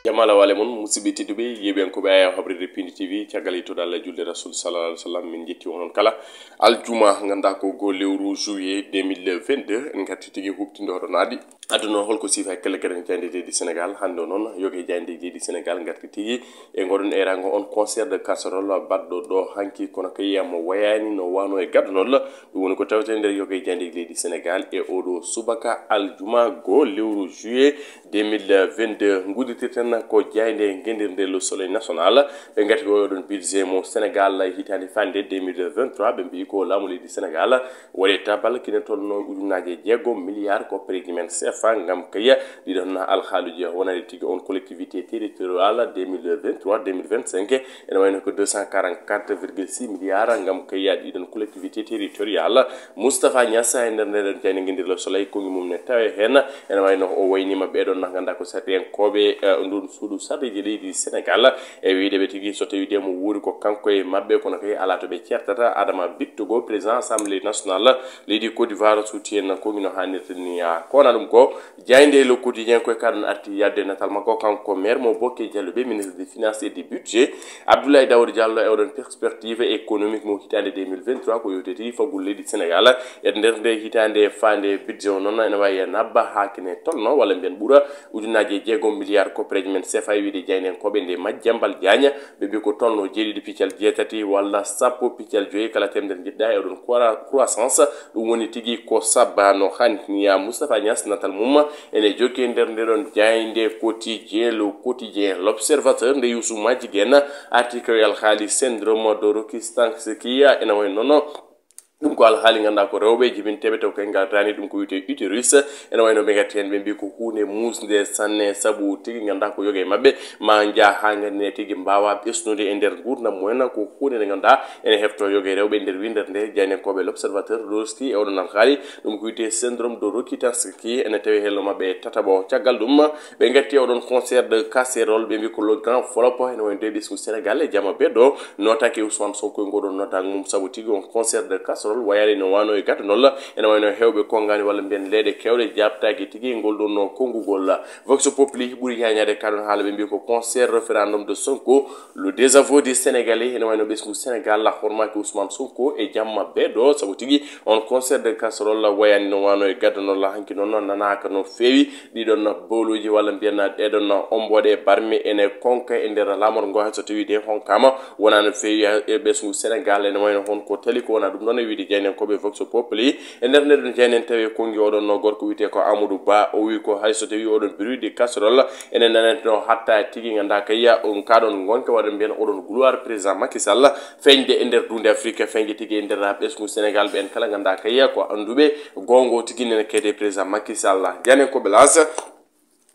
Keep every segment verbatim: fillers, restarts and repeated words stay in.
Jamala wale mon, musidɓe tedduɓe, yeeɓiyankooɓe Aya Habrede Pindi T V, caggal yettude Allah, julde Rasul sallallahu alaihi wasallam, min jetti onon kala. Aljuma, ngannduɗaa ko goo lewru juillet deux mille vingt-deux, en ngarti tigi huɓtindo hoto naadi. Aduna holko sifa kala gaɗen jaaynde leydi Sénégal. Hannde o noon, yoga e jaaynde leydi Sénégal ngarti tigi e ngoɗon erango on concert de casserole baɗɗo ɗo hanki, kono kay mo wayani no wano e gaddanol. Ɗum woni ko tawete nder yoga e jaaynde leydi Sénégal e oɗo subaka aljuma goo lewru juillet deux mille vingt-deux. Ngudditirten ko jaaynde ngendirnde Le Soleil National. Ɓe ngati ko oɗon budget mo Sénégal hitaande fande deux mille vingt-trois, ɓe mbi ko laamu leydi Sénégal waɗi tabal kine tolno ujunnaaje jeego milliard ko préji men C F A ngam kaya ɗiɗon alhaaluji wonani tigi on collectivité territoriale deux mille vingt-trois deux mille vingt-cinq, ene wayno ko deux cent quarante-quatre virgule six milliards ngam kaya ɗiɗon collectivité territoriale. Moustapha Niass e nder nden jaaynde ngendirnde Le Soleil, konngi mum ne tawe heen, ene wayno o waynima ɓeɗon na ngannduɗaa ko sarɗiyankooɓe, eh, ndun suudu sarɗiiji leydi Sénégal, e wiide ɓe tigi so tawi de mo wuuri ko kanko e maɓɓe, kono kay alaa to ɓe ceertata. Adama Bittogo, président Assemblée nationale leydi Côte d'Ivoire, suuti en ko ngino hannirta ni. A kona ɗum ko jaaynde Le Quotidien, koye kaɗon arti yadde natal makko, kanko maire mo Bokke Diallo ɓe, ministre des finances et du budget, Abdoulaye Daouda Diallo, e oɗon perspective économique mo hitaande deux mille vingt-trois, ko yewteti faggudu leydi Sénégal. E nder nde hitaande faande budget o noon, ene wawi nabba haa kene tolno, walla mbiyen ɓura, ujunnaaje jeego milliard koppareeji men C F A, e wiide jaayndiyankooɓe nde Madiambal Diagne, ɓe mbi ko tolno jeeɗiɗi piccal jeetati walla sappo piccal joyi kala temedere njiɗɗa e oɗon croi-, croissance. Ɗum woni tigi ko sabba no hanti ni. Ya Moustapha Niass, natal mum ene jokki e nder nde ɗon jaaynde Quotidien, Le Quotidien, L'Observateur, nde Youssouf Madjiguène, article alhaali syndrome de Rokitansky, ene wayi noon. Ɗum ko alhaali ngannduɗaa ko rewɓe jibinteeɓe taw kay ngardaani ɗum ko wiyetee utérus. Ene wayno ɓe ngatti heen ɓe mbi ko huunde muusnde sanne, sabu tigi ngannduɗaa ko yoga e maɓɓe ma njaa haa ngannduɗaa tigi mbaawa ɓesnude e nder nguurndam mumen. Ko huunde nde ngannduɗaa ene hefto yoga e rewɓe e nder winndere nde jaayndiyankooɓe L'Observateur, Roski e oɗon alhaali ɗum ko wiyetee syndrome de Rokitansky, ene tawi hello maɓɓe tataɓo. Caggal ɗum, ɓe ngatti e oɗon concert de casserole, ɓe mbi ko le grand flop, ene wayno de ɓesngu Sénégal e jamma ɓeɗo. Notaaki Ousmane Sonko e ngoɗon noddaango mum, sabu tigi on concert de casserole wayani no wano e gaddanol, ene wayno hewɓe kongaani walla mbiyen leeɗe kewɗe jaabtaaki tigi e ngol ɗon no konngugol. Vox Populi ɓuri ñañaade kaɗon haala, ɓe mbi ko concert référendum de Sonko, le désaveu des Sénégalais, ene wayno ɓesngu Sénégal hormaaki Ousmane Sonko e jamma ɓeɗo, sabu tigi on concert de casserole wayani no wano e gaddanol, hanki noon nanaaka no feewi. Ɗiɗon bowluuji walla mbiyen ɗeɗon omboɗe barmi ene konka e nder laamorgo ngo, hay so tawi de honkama wona no feewi e ɓesngu Sénégal, ene wayno hon ko tali ko wona ɗum ɗon e wiide jaayndiyankooɓe Vox Populi. E nder nde ɗon jaaynde en tawi konngi oɗon no gorko wiyetee ko Amadou Ba, o wi ko hay so tawi oɗon bruit de casserole ene nanetno hatta tigi ngannduɗaa kay on kaɗon ngonka waɗa mbiyen oɗon gloire président Macky Sall feeñde e nder dunde Afrique, feeñde tigi e nder ɓesngu Sénégal, ɓen kala ngannduɗaa kay ko annduɓe goongo tigi nene kede président Macky Sall. Jaayndiyankooɓe L'As,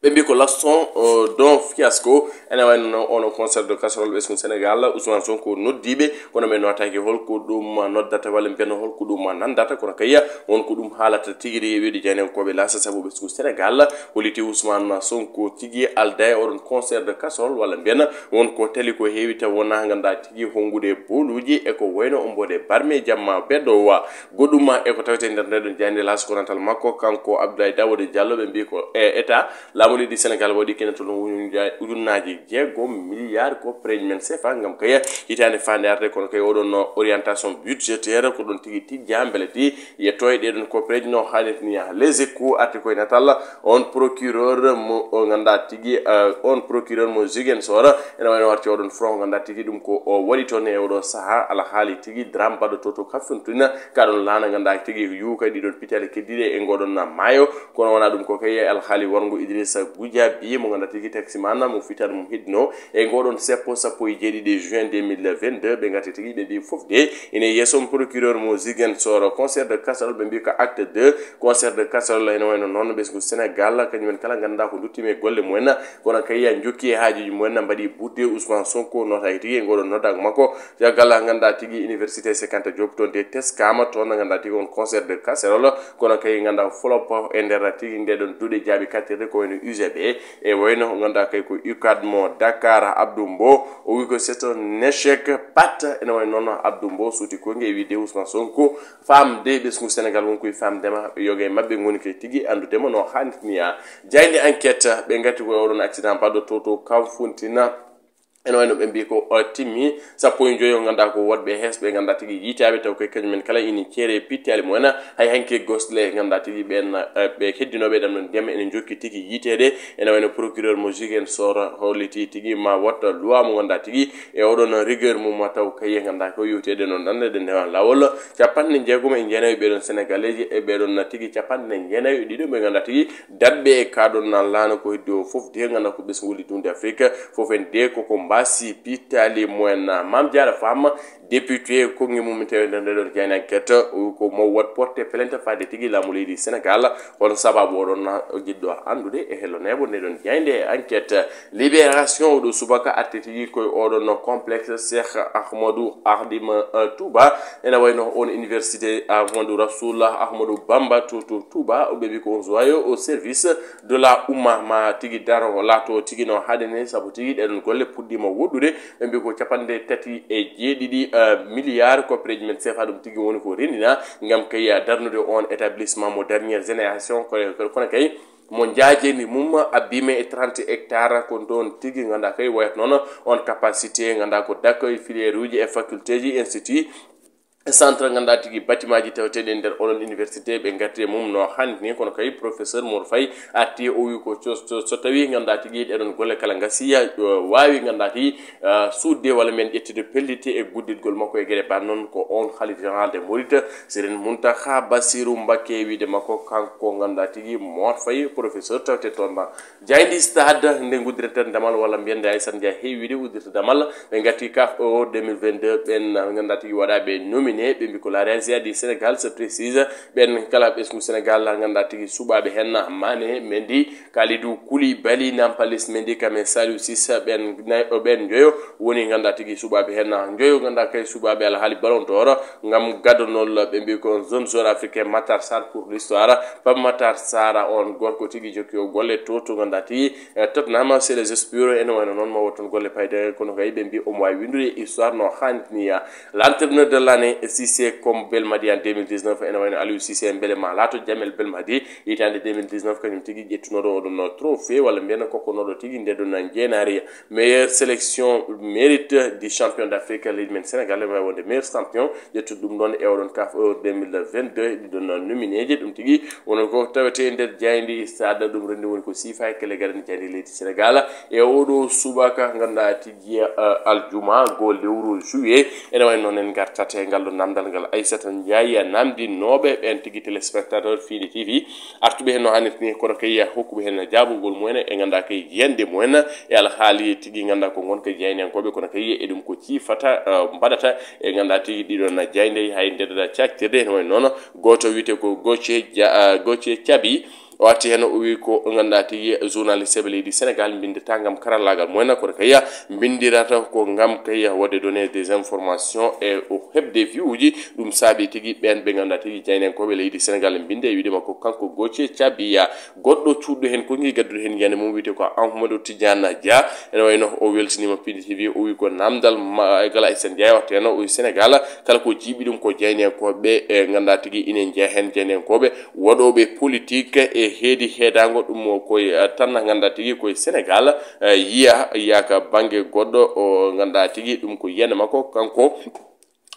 ɓe mbi ko leçon, euh, d'un fiasco. Ene wayno no ono concert de casserole ɓesngu Sénégal, Ousmane Sonko noddiiɓe, kono ɓe notaaki holko ɗum noddata walla mbiyen holko ɗum nanndata, kono kay won ko ɗum haalata tigi rigi e wiide jaayndiyankooɓe L'As, sabu ɓesngu Sénégal holliti Ousmane Sonko tigi alda e oɗon concert de casserole walla mbiyen won ko tali ko heewi taw wona ngannduɗaa tigi honngude bowluuji e ko wayno omboɗe barmi e jamma ɓeɗo wa. Goɗɗum e ko tawete nder nde ɗon jaaynde L'As ko natal makko, kanko Abdoulaye Daouda Diallo, ɓe mbi ko e état laamu leydi Sénégal waɗi kene toon ujunnaaji jeego milliard koppareeji men C F A ngam kay hitaande faande arde, kono kay oɗon no orientation budgétaire ko ɗon tigi tijja mbele ti yetto e ɗeɗon koppareeji no haalirta ni. Les Échos arti koye natal on procureur mo o ngannduɗaa tigi, euh, on procureur mo Ziguinchor, ene wayno arti oɗon front ngannduɗaa tigi ɗum ko o waɗi toon e oɗo saha, alhaali tigi drame baɗɗo to to Kafountine, kaɗon laana ngannduɗaa tigi yuuka ɗiɗon pitale keddiɗe e ngoɗon maayo, kono wona ɗum ko kay alhaali warngo Idrissa Goudiaby mo ngannduɗaa tigi taximan mo fitan mo hiddino e ngoɗon seppo, sappo e jeeɗiɗi juin deux mille vingt-deux, ɓe ngati tigi ɓe mbi fof de ine yeeso on procureur mo Ziguinchor. Concert de casserole ɓe mbi ko acte deux, concert de casserole ene wayno noon ɓesngu Sénégal, kañumen kala ngannduɗaa ko nduttima e golle mumen, kono kay ya jokki e haajuji mumen, mbaɗi budde Ousmane Sonko notaaki tigi e ngoɗon noddaango makko. Caggal ngannduɗaa tigi université Cheikh Anta Diop toon de teskama toon, ngannduɗaa tigi on concert de casserole, kono kay ngannduɗaa flop e nder tigi nde ɗon duuɗe jaaɓi kattirde ko wayno Sujet ɓe e wayno ngannduɗaa kay ko UCAD mo Dakar, Abdou Mbow, o wi ko c'est un échec pat. Ene wayi noon Abdou Mbow suuti ko nge wiide Ousmane Sonko faamde ɓesngu Sénégal won koye faamdema yoga e maɓɓe ngoni koye tigi anndudema no hannirta ni. Jaaynde Enquête ɓe ngati ko e oɗon accident baɗɗo to to Kafountine. Ene wayno ɓe mbi ko o timmi sappo e joyo ngannduɗaa ko woɗɓe hees ɓe ngannduɗaa tigi yiitaaɓe taw koye kañumen kala ini ceere pittaali mumen. Hay hanki gosle ngannduɗaa tigi ɓen, eh, ɓe heddinooɓe ɗam ɗon ndema ene jokki tigi yiiteede. Ene wayno procureur mo Ziguinchor holliti tigi ma watta loi mo ngannduɗaa tigi e oɗon rigueur mum ma taw kaye ngannduɗaa ko yewteede noon ɗan eɗen ndewa laawol. Capanɗe jeegom e jeenayo ɓeɗon Sénégalais e ɓeɗon tigi capanɗe jeenayo e ɗiɗo ɓe ngannduɗaa tigi daɗɓe e kaɗon laana ko heddi o fof de ngannduɗaa ko ɓesngu wuli dunde Afrique fof en de koko mbasi pittaali mumen. Mame Diarra Fam, député konngi mum tawi nder ndeɗon jaaynde Enquête, o wi ko mo wat porte plainte faade tigi laamu leydi Sénégal. Hol sababu oɗon jiɗɗo anndude e hello neeɓo ndeɗon jaaynde Enquête? Libération oɗo subaka arti tigi koye oɗon complexe Cheikh Ahmadou Khadim, eh, Touba. Ene wayno on université Ahmadou Rasoul Ahmadou Bamba to to Touba, o ɓe mbi ko un joyau au service de la Oumma ma tigi daro laato tigi no haɗene sabu tigi ɗeɗon golle puɗɗima woɗɗude. Ɓe mbi ko capanɗe tati e jeeɗiɗi, eh, milliard koppereji men sefa ɗum tigi woni ko rendina ngam kay darnude on établissement mo dernière génération ko, ko, kono kay mo njaajeni mum abbima e trente hectares ko ɗon tigi ngannduɗaa kay wayata noon on capacité ngannduɗaa ko d'accueil filière uji e faculté ji, institut, centre ngannduɗaa tigi bâtiment ji taweteeɗi e nder onon université ɓe ngarti e mum no hannirta ni. Kono kay professeur Mor Faye arti o wi ko so, so, so tawi ngannduɗaa tigi ɗeɗon golle kala ngasiya, o waawi ngannduɗaa tigi, ah, suuɗde walla men ƴettude pelliti e gudditgol makko e geɗe ban noon ko on Khalife général de Mouride Serigne Mountakha Bassirou Mbacké wiide makko kanko ngannduɗaa tigi Mor Faye professeur tawte toon ma. Jaaynde Stade nde nguddirten damal walla mbiyen nde Aissata Ndiaye heewi wiide uddirta damal. Ɓe ngati CAF Euro deux mille vingt-deux ɓen ngannduɗaa tigi waɗaaɓe nominé ɓe mbi ko la Razzia du Sénégal se précise. Ɓen kala ɓesngu Sénégal ngannduɗaa tigi suɓaaɓe heen Mané, Mendy, Kalidou Koulibaly, Nampalys Mendy, Kame Saliou Ciss ɓen nayo ɓen joyo woni ngannduɗaa tigi suɓaaɓe heen joyo ngannduɗaa kay suɓaaɓe alhaali Ballon d'Or ngam gaddanol ɓe mbi ko jeune joueur africain Matar Sarr pour l'histoire. Pape Matar Sarr on gorko tigi jokki o golle to to ngannduɗaa tigi, eh, Tottenham, c'est les espoirs ene wayno noon ma wotton golle payde kono kay ɓe mbi omo waawi windude histoire no hannirta ni. L'entraîneur de l'année Cissé comme Belmadi en deux mille dix-neuf ene wayno Aliou Cissé mbele ma laato Jamel Belmadi hitaande deux mille dix-neuf kañum tigi ƴettunooɗo oɗon trophée walla mbiyen kokkonooɗo tigi nde ɗon jeenaari. Meilleure sélection mérite du champion d'Afrique leydi men Sénégal ene waawi wonde meilleur champion ƴettude ɗum ɗon e oɗon CAF Euro deux mille vingt-deux ɗi ɗon nominéji ɗum tigi woni ko tawete e nder jaaynde Stade ɗum renndi woni ko siifa e kelle garani jaaynde leydi Sénégal e oɗo subaka ngannduɗaa tigi, eh, aljuma go lewru juillet. Ene wayi noon en ngartat e ngal ɗo namdal ngal Aissata Ndiaye namdinooɓe ɓen tigi téléspectateur Fini T V artuɓe heen no hannirta ni kono kay hokkuɓe heen jaabugol mumen e ngannduɗaa kay yiyannde mumen e alhaali tigi ngannduɗaa ko ngonka jaayndiyankooɓe kono kay e ɗum ko ciifata, eh, mbaɗata e ngannduɗaa tigi ɗiɗon jaaynde hay nder caktirde ene wayi noon gooto wiyetee ko Gauthier Dia-, eh, Gauthier Thiaby. O arti heen o wi ko ngannduɗaa tigi journaliste ɓe leydi Sénégal mbinndata ngam karallaagal mumen kono kay mbinndirata ko ngam kay waɗde donner des informations e o heɓde view uji. Ɗum saabi tigi ɓeen ɓe ngannduɗaa tigi jaayndiyankooɓe leydi Sénégal mbinnde e wiide makko kanko Gauthier Thiaby. Goɗɗo cuuɗɗo heen ko ngi gadduɗo heen yiyannde mum wiyetee ko Ahmadou Tidiane Dia. Ene wayno o weltiniima Pindi T V o wi ko namdal ma-, e kala Aissata Ndiaye watta heen o wi Sénégal kala ko jiiɓi ɗum ko jaayndiyankooɓe e ngannduɗaa tigi ine njeya heen jaayndiyankooɓe waɗooɓe politique e heedi heedaango ɗum koye, eh, tan ngannduɗaa tigi koye Sénégal, eh, yiya, yiyaaka bannge goɗɗo o ngannduɗaa tigi ɗum ko yiyannde makko kanko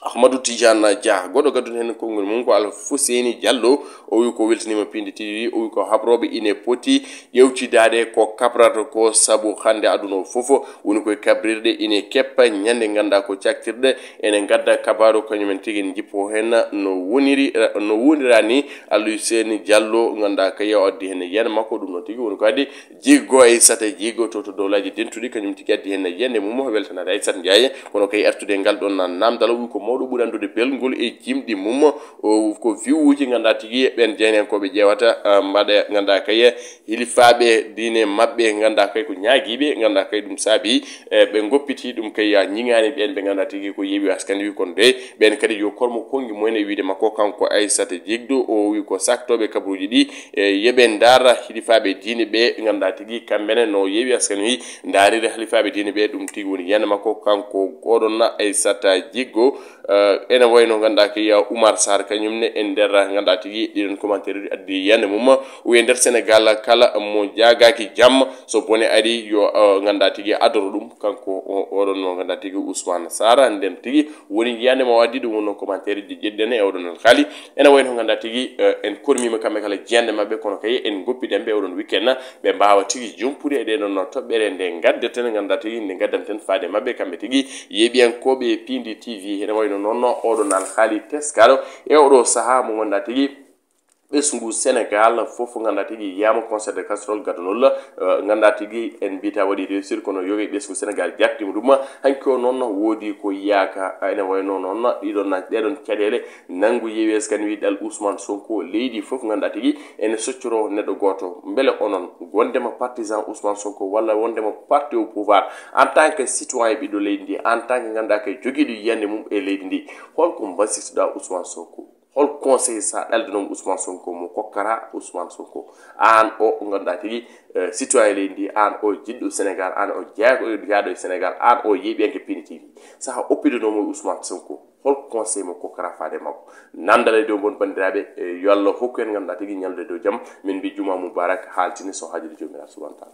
Ahmadou Tidiane Dia. Goɗɗo gadduɗo heen konngol mum ko Alfousseyni Diallo. O wi ko weltiniima Pindi T V, o wi ko habrooɓe ine poti ƴeewtidaade ko kabrata ko sabu hannde aduna o fof woni koye kabrirɗe ine keppa ñande ngannduɗaa ko caktirɗe ene ngadda kabaaru kañumen tigi ne njippo heen no woniri, no wonira ni. Alfousseyni Diallo ngannduɗaa kay o addi heen yiyannde makko ɗum noon tigi woni ko addi Jigo Aissata Jigo to, to Dowlaaji Dentuɗi, kañum tigi addi heen yiyannde mum, o weltanaade Aissata Ndiaye. Kono kay artude e ngal ɗoon namdal, o wi ko Mawɗo ɓuri anndude belgol e jimɗi mum, o, ko viwuuji ngannduɗaa tigi ɓeen jeynankooɓe ƴeewata, ah, mbaɗa ngannduɗaa kay hilifaaɓe diine maɓɓe, ngannduɗaa kay ko ñaagiiɓe, ngannduɗaa kay ɗum saabi, eh, ɓe ngoppiti ɗum kay, ah, ñiŋaani ɓeen ɓe ngannduɗaa tigi ko Yewwi Askan Wi. Kono de ɓeen kadi yo kormo konngi mumen e wiyde makko kanko Aissata Diédhiou, o wi ko saktooɓe kabaruuji ɗi, e yo ɓe ndaara hilifaaɓe diine ɓe ngannduɗaa tigi kamɓe ne no Yewwi Askan Wi ndaariri hilifaaɓe diine ɓe. Ɗum tigi woni yiyannde makko kanko oɗon Aissata Diédhiou. Eh, ene wayi no ngannduɗaa ko ya Oumar Sarr kañum ne e nder ngannduɗaa tigi ɗiɗon commentaire uji addi yiyannde mum. O wiyi e nder Sénégal kala mo jaagaaki jam, so bone ari yo, eh, ngannduɗaa tigi adoro ɗum kanko o, oɗon no ngannduɗaa tigi Ousmane Sarr. Nden tigi woni yiyannde mo o addi ɗum wonno commentaire uji ɗi ƴeɗɗen e oɗon alhaali. Ene wayi no ngannduɗaa tigi, eh, en kormiima kamɓe kala jiyannde maɓɓe, kono kay en ngoppidan ɓe oɗon weekend ɓe mbaawa tigi jompude e ɗee ɗoon toɓɓere nde ngaddaten, ngannduɗaa tigi nde ngaddanten faade maɓɓe kamɓe tigi yeeɓiyankooɓe Piindi T V. Ene wayi no noon oɗon alhaali teskaɗo e oɗo sahaa mo ngannduɗaa tigi ɓesngu Sénégal fof ngannduɗaa tigi yiyaama concert de casserole gaddanol, eh, ngannduɗaa tigi en mbiyata waɗi réussir kono yoga e ɓesngu Sénégal jattiima ɗum. Hanki o noon woodi ko yiyaaka, ene wayi no noon ɗiɗon, ɗeɗon caɗeele nanngu Yewwi Askan Wi ɗal Ousmane Sonko leydi fof ngannduɗaa tigi ene soccoro neɗɗo gooto. Mbele onon wondema partisan Ousmane Sonko walla wondema parti au pouvoir, en tant que citoyen ɓiɗɗo leydi ndi, en tant que ngannduɗaa kay jogiiɗo yiyannde mum e leydi ndi, holko mbasitoɗaa Ousmane Sonko? Hol conseil sa ɗaldinoomo Ousmane Sonko mo kokkata Ousmane Sonko? Aan o ngannduɗaa tigi, eh, citoyen leydi ndi, aan o jiɗɗo Sénégal, aan o jeyaaɗo, jeyaaɗo e Sénégal, aan o yeeɓiyanke Piindi T V. Saha oppidinoomo Ousmane Sonko, hol conseil mo kokkata faade makko? Nanndal e dow mon banndiraaɓe, eh, yo Allah hokku en ngannduɗaa tigi ñallude dow jam. Min mbi juma mubarak, haaltini so haajude Joomiraaɗo subhanahu wa taala.